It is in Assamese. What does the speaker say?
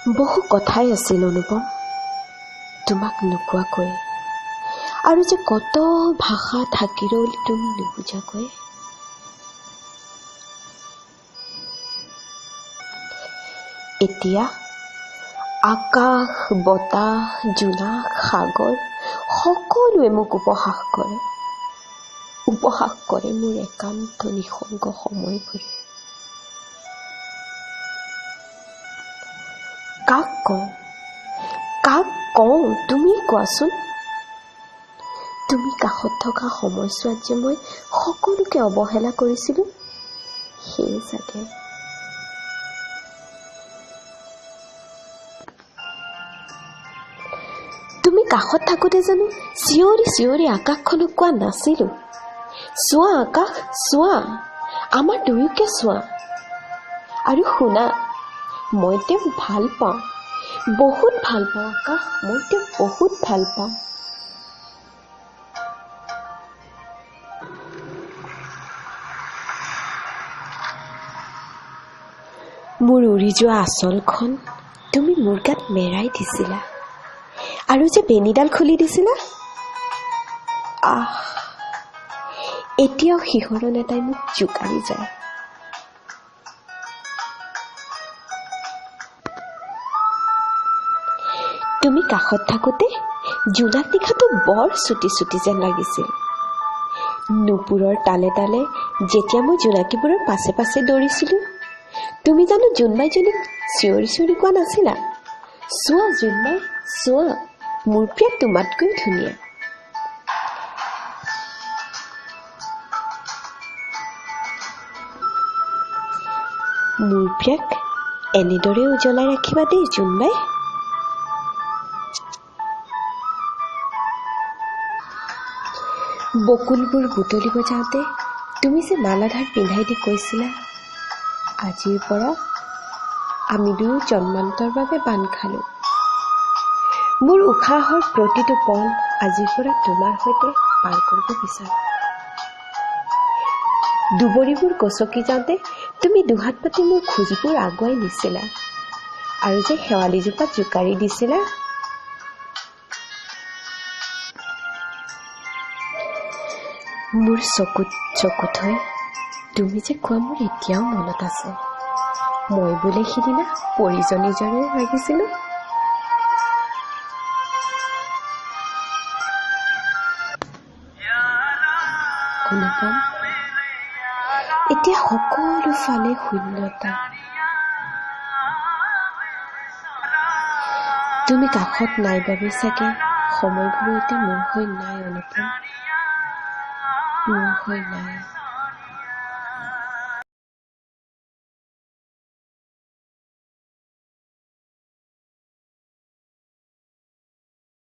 বহু কথাই আছিল অনুপম তোমাক নোকোৱাকৈ, আৰু যে কত ভাষা থাকি ৰ'ল তুমি নুবুজাকৈ। এতিয়া আকাশ, বতাহ, জোনাক, সাগৰ সকলোৱে মোক উপহাস কৰে, উপহাস কৰে মোৰ একান্ত নিসংগ সময়বোৰে। কাক কওঁ, কাক কওঁ তুমি কোৱাচোন? তুমি কাষত থকা সময়ছোৱাত যে মই সকলোকে অৱহেলা কৰিছিলোঁ, সেয়ে চাগে। তুমি কাষত থাকোঁতে জানো চিঞৰি চিঞৰি আকাশখনক কোৱা নাছিলোঁ, চোৱা আকাশ চোৱা, আমাৰ দুয়োকে চোৱা, আৰু শুনা, মই তেওঁক ভাল পাওঁ, বহুত ভাল পাওঁ আকাশ, মই তেওঁক বহুত ভাল পাওঁ। মোৰ উৰি যোৱা আঁচলখন তুমি মোৰ গাত মেৰাই দিছিলা, আৰু যে বেণীডাল খুলি দিছিলা, আহ, এতিয়াও শিহৰণ এটাই মোক জোকাৰি যায়। তুমি কাষত থাকোঁতে জোনাক নিশাটো বৰ চুটি চুটি যেন লাগিছিল। নুপুৰৰ তালে তালে যেতিয়া মই জোনাকীবোৰৰ পাছে পাছে দৌৰিছিলোঁ, তুমি জানো জোনবাইজনীক চিঞৰি চিঞৰি কোৱা নাছিলা, চোৱা জোনবাই চোৱা, মোৰ প্ৰিয়া তোমাতকৈ ধুনীয়া। মোৰ প্ৰিয়াক এনেদৰে উজ্বলাই ৰাখিবা দেই জোনবাই। বকুলবোৰ বুটলিব যাওঁতে তুমি যে মালাধাৰ পিন্ধাই দি কৈছিলা, আজিৰ পৰা আমি দুয়ো জন্মান্তৰ বাবে বান্ধ খালোঁ। মোৰ উশাহৰ প্ৰতিটো পল আজিৰ পৰা তোমাৰ সৈতে পাৰ কৰিব বিচাৰোঁ। দুবৰিবোৰ গছকি যাওঁতে তুমি দুহাত পাতি মোৰ খোজবোৰ আগুৱাই নিছিলা, আৰু যে শেৱালিজোপা জোকাৰি দিছিলা। মোৰ চকুত চকু থৈ তুমি যে কোৱা মোৰ এতিয়াও মনত আছে, মই বোলে সিদিনা পৰিজনীৰ দৰে লাগিছিলোঁ। অনুপম, এতিয়া সকলো ফালে শূন্যতা। তুমি কাষত নাই বাবে চাগে সময়বোৰো এতিয়া মোৰ হৈ নাই অনুপম, মোৰ হৈ নাই।